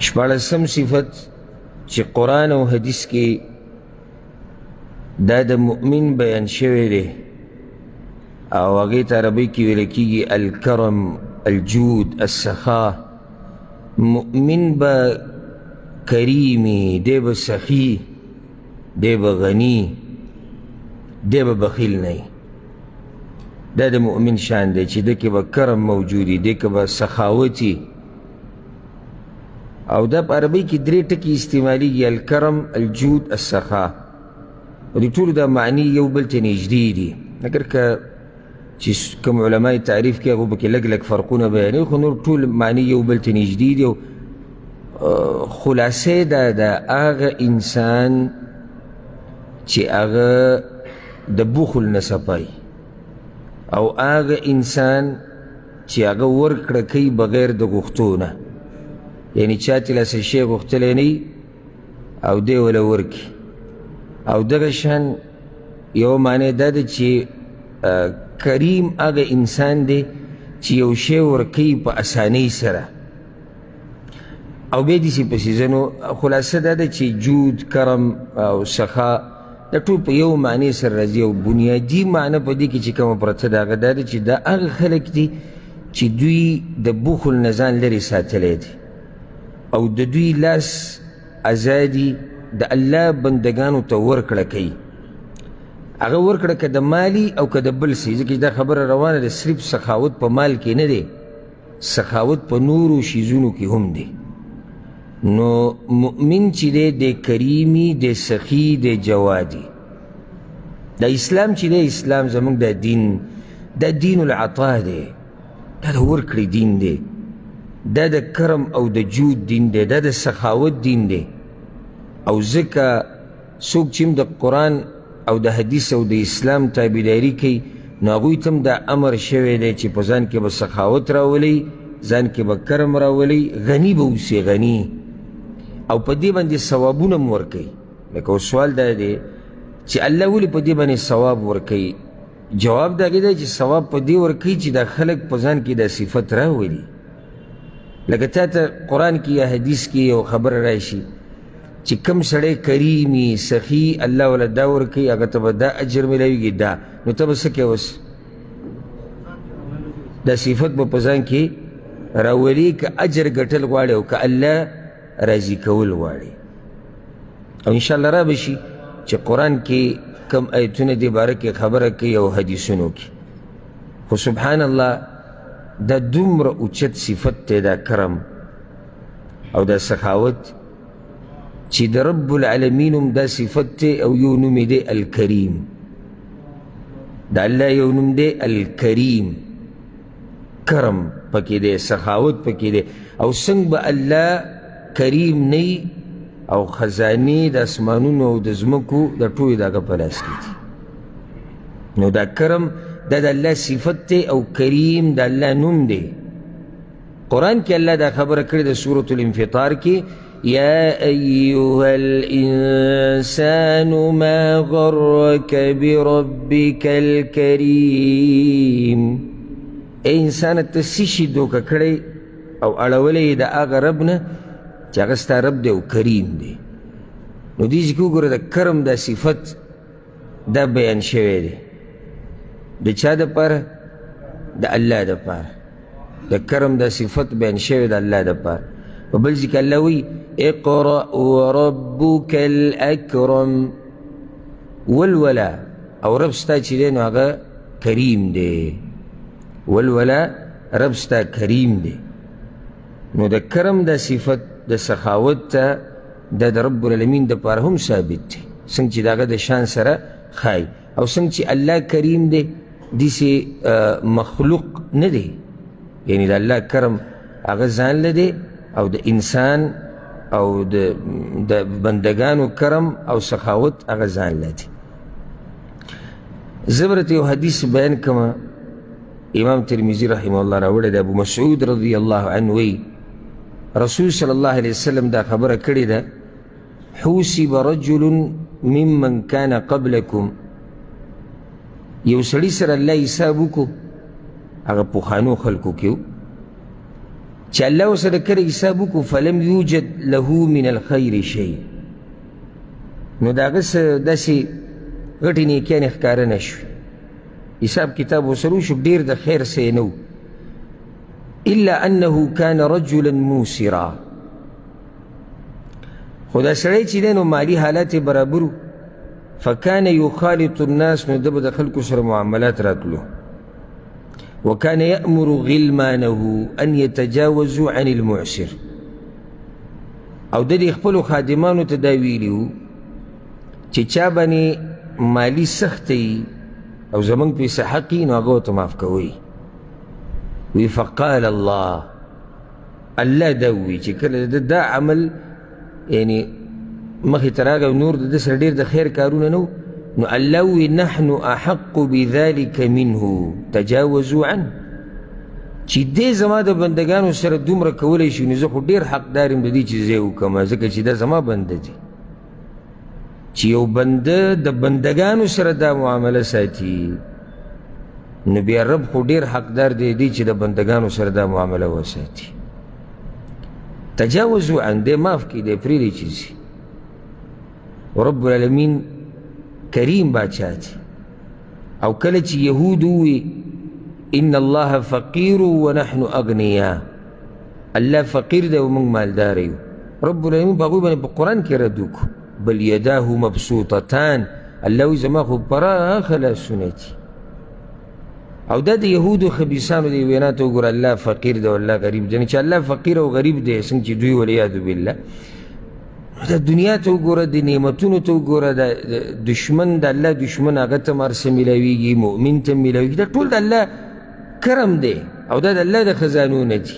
شپاړسم صفت چې قرآن او حدیث کې دا د مؤمن بیان شوی دی او هغې ته عربۍ کې ویل کېږي الکرم، الجود، السخا. مؤمن به کریمي، دی به سخي، دی به غني، دی به بخیل نه وي. دا د مؤمن شان دی چې ده کې به کرم موجود وي، دی کې به سخاوت وي. او دا په عربۍ کې درې ټکي استعمالیږي: الکرم، الجود، السخا. او دې ټولو دا معنی یو بل ته نږدې دي، اګر که چې کوم علما یې تعریف کوي هغو پکې لږ لږ فرقونه بیانوي، خو نور ټول معنی یو بل ته نږدې دي. او خلاصه دا ده، هغه انسان چې هغه د بخل نه صفای، او هغه انسان چې هغه ورکړه کوي بغیر د غوښتو نه، یعنی چا چې لا څه شی غوښتلی نه او دی وله ورکړي. او دغه شان یوه معنی دا ده چې کریم هغه انسان دی چې یو شی ورکوي په اسانۍ سره، او بیا داسې پسې ځنو. خلاصه دا ده چې جود، کرم او سخا دا ټول په یو معنی سره راځي. او بنیادي معنی په دې کې چې کومه پرته ده هغه دا ده چې دا هغه خلک دي چې دوی د بخل نه ځان لرې ساتلی دی، او د دوی لاس ازادي د الله بندګانو ته ورکړه کوي. هغه ورکړه که د مالي او که د بل څه، ځکه چې دا خبره روانه ده، صرف سخاوت په مال کې نه دی، سخاوت په نورو شیزونو کې هم دی. نو مؤمن چې دی، د کریمي، د سخي، د جوادي. دا اسلام چې دی، اسلام زموږ دا دین، دا دین العطا دی، دا د ورکړې دین دی، دا د کرم او د جود دین دی، دا د سخاوت دین دی. او ځکه څوک چې هم د قرآن او د حدیث او د اسلام تابعداري کوي، نو هغوی ته هم دا امر شوی دی چې په ځان کې به سخاوت راولئ، ځان کې به کرم راولئ، غني به اوسئ، غني، او په دې باندې ثوابونه هم ورکوي. لکه اوس سوال دا دی چې الله ولې په دې باندې ثواب ورکوي؟ جواب د هغې دی چې ثواب په دې ورکوي چې دا خلک په ځان کې دا صفت راولي. لکه تا ته قرآن کې یا حدیث کې یو خبره راشي چې کم سړی کریمي، سخي، الله وله دا ورکوي، هغه ته به دا اجر میلاویږي، دا نو ته به څه کوې اوس؟ دا صفت به په ځان کې راولي که اجر ګټل غواړي او که الله راضي کول غواړي. او انشاءالله را به شي چې قرآن کې کم ایتونه دې باره کې خبره کوي او حدیثونو کې. خو سبحان الله، دا دومره اوچت صفت دی، دا کرم او دا سخاوت، چې د رب العالمین هم دا صفت دی، او یو نوم یې دی الکریم. د الله یو نوم دی الکریم، کرم پکې دی، سخاوت پکې دی. او څنګه به الله کریم نه او خزانې د اسمانونو او د ځمکو د ټولې د هغه په لاس کې دي. نو دا کرم دا د الله صفت دی، او کریم د الله نوم دی. قرآن کې الله دا خبره کړې ده سورة الانفطار کې: یا ایها الانسان ما غرک بربک الکریم. ای انسانه، ته څه شي دوکه کړی او اړولی یې د هغه رب نه چې هغه ستا رب دی او کریم دی. نو دې ځای کې وګوره، د کرم دا صفت دا بیان شوی دی د چا دپاره؟ د الله دپاره. د کرم دا صفت بیان شوی د الله دپاره. په بل ځای کې الله وایي: اقرأ وربک الاکرم، ولوله او رب ستا چې دی نو هغه کریم دی، ولوله رب ستا کریم دی. نو د کرم دا صفت د سخاوت ته دا د رب العالمین دپاره هم ثابت دی، څنګه چې د هغه د شان سره ښایي. او څنګه چې الله کریم دی، داسې مخلوق نه دی، یعنی د الله کرم هغه ځان له دی، او د انسان او د بندګانو کرم او سخاوت هغه ځان له دی. زه به درته یو حدیث بیان کړم، امام ترمذي رحمه الله راوړی دی. ابو مسعود رضی الله عنه وایي رسول صلی الله علیه وسلم دا خبره کړې ده: حوسب رجل ممن کان قبلکم. یو سړي سره الله حساب وکړو، هغه پخوانو خلکو کې و. چې الله ورسره کله حساب وکړو، فلم یوجد له من الخیر شی، نو د هغه څه داسې غټې نیکیانې ښکاره نه شوې. حساب کتاب ورسره وشو، ډېر د خیر څه یې نه و. الا انه کان رجلا موسرا، خو دا سړی چې دی نو مالي حالات یې برابر و. فکان یخالط الناس، نو ده به د خلکو سره معاملات راتلو. وكان يأمر غلمانه أن يتجاوزوا عن المعسر، او د دې خپلو خادمانو ته دا ویلي وو چې چا باندې مالي سخته وي او زموږ پې څه حق وي نو هغه ورته معاف کوئ. وی فقال الله، الله دا ووایي چې کله د دا عمل یعنی مخې ته راغی او نور د ده سره ډېر د خیر کارونه نه وو، نو الله ووایي نحن احق بذلک منه تجاوزوا عنه، چې دی زما د بندګانو سره دومره کولی شي نو زه خو ډېر حقدار یم د دې چې زه یې وکړم، ځکه چې دا زما بنده دی. چې یو بنده د بندګانو سره دا معامله ساتي نو بیا رب خو ډېر حقدار دی دی چې د بندګانو سره دا معامله وساتي. تجاوزوا عن، دی معاف کړي، دی پرېږدي چې ځي. رب العالمین کریم باچا دی. او کله چې یهود ووایي ان الله فقیر ونحن اغنیا، الله فقیر دی او موږ مالدار یو، رب العالمین په هغوی باندې په قرآن کې رد وکړو، بل یداه مبسوطتان، الله وایي زما خو پراخه لاسونه دي. او دا د یهودو خبیثانو د وینا ته وګوره، الله فقیر دی او الله غریب دی. چې الله فقیر او غریب دی څنګه چې دوی والعیاذ بالله، د دنیا ته وګوره، د نعمتونو ته وګوره، د دشمن د الله دشمن هغه ته هم هر څه میلاویږي، مؤمن ته هم میلاویږي. دا ټول د الله کرم دی او دا د الله د خزانو نه دي.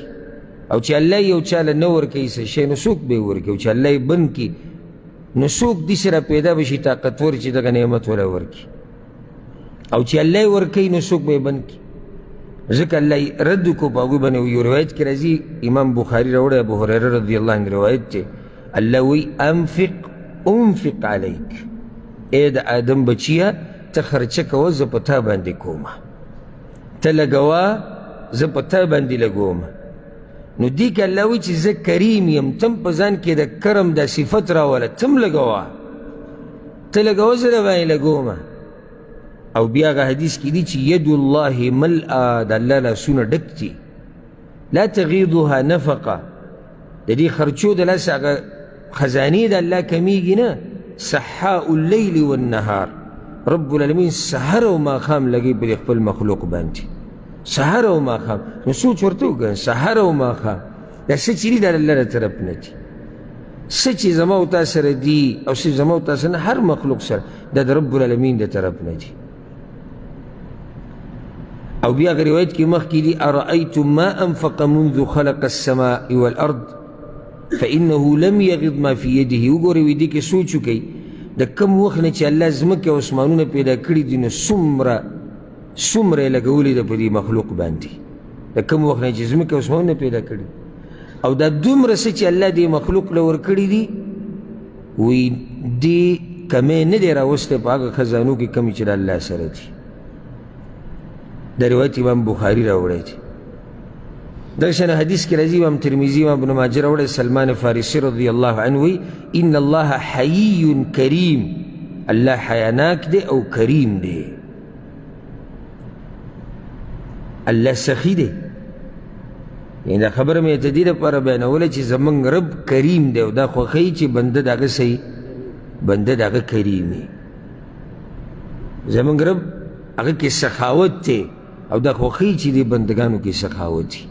او چې الله یو چا له نه ورکوي څه شی نو څوک به یې ورکوي، او چې الله یې بند کړي نو څوک داسې را پیدا به شي طاقتور چې دغه نعمت وله ورکړي، او چې الله یې ورکوي نو څوک به یې بند کړي. ځکه الله یې رد وکړو په هغوی باندې. یو روایت کې راځي، امام بخاري راوړی، ابو هریره رضی الله عنه روایت دی، الله وایي انفق انفق علیک، ای د آدم بچیه ته خرچه کوه زه په تا باندې کومه، ته لګوه زه په تا باندې لګومه. نو دې کې الله وایي چې زه کریم یم، تم په ځان کې د کرم دا صفت راوله، تم لګوه، ته لګوه زه در باندې لګومه. او بیا هغه حدیث کې دي چې ید الله ملآ، د الله لاسونه ډک دي، لا تغیضها نفقه، د دې خرچو د لاسه هغه خزانې د الله کمیږي نه. سحاء اللیل والنهار، رب العالمین سحر او ماښام لګوي پر خپل مخلوق باندې، سحر او ماښام. نو سوچ ورته وکړه، سحر او ماښام دا څه چې دي دا د الله له طرف نه دي، څه چې زما او تا سره دي او څه زما او تا سره نه، هر مخلوق سره دا د رب العالمین د طرف نه دي. او بیا هغه روایت کې مخکې دي، ارأیتم ما انفق منذ خلق السماء والارض فإنه لم یغض ما فی یده. وګورئ وی دې کې سوچ وکړئ د کوم وخت نه چې الله ځمکې او اسمانونه پیدا کړي دي نو څومره یې لګولي ده په دې مخلوق باندې، د کوم وخت نه چې ځمکې او اسمانونه پیدا کړي، او دا دومره څه چې الله دې مخلوق له ورکړي دي، وی دې کمی نه دی راوستی په هغه خزانو کې کومې چې د الله سره دي. دا روایت امام بخاري راوړی دی. دغه شان حدیث کې راځي، امام ترمذي امام ابن ماجه راوړی، سلمان فارسي رضی الله عنه وایي ان الله حیی کریم، الله حیاناک دی او کریم دی، الله سخي دی. یعنې دا خبره مې د دې لپاره بیانوله چې زموږ رب کریم دی او دا خوښوي چې بنده د هغه څه بنده د هغه کریم وي. زموږ رب هغه کې سخاوت دی او دا خوښوي چې دې بندګانو کې سخاوت وي.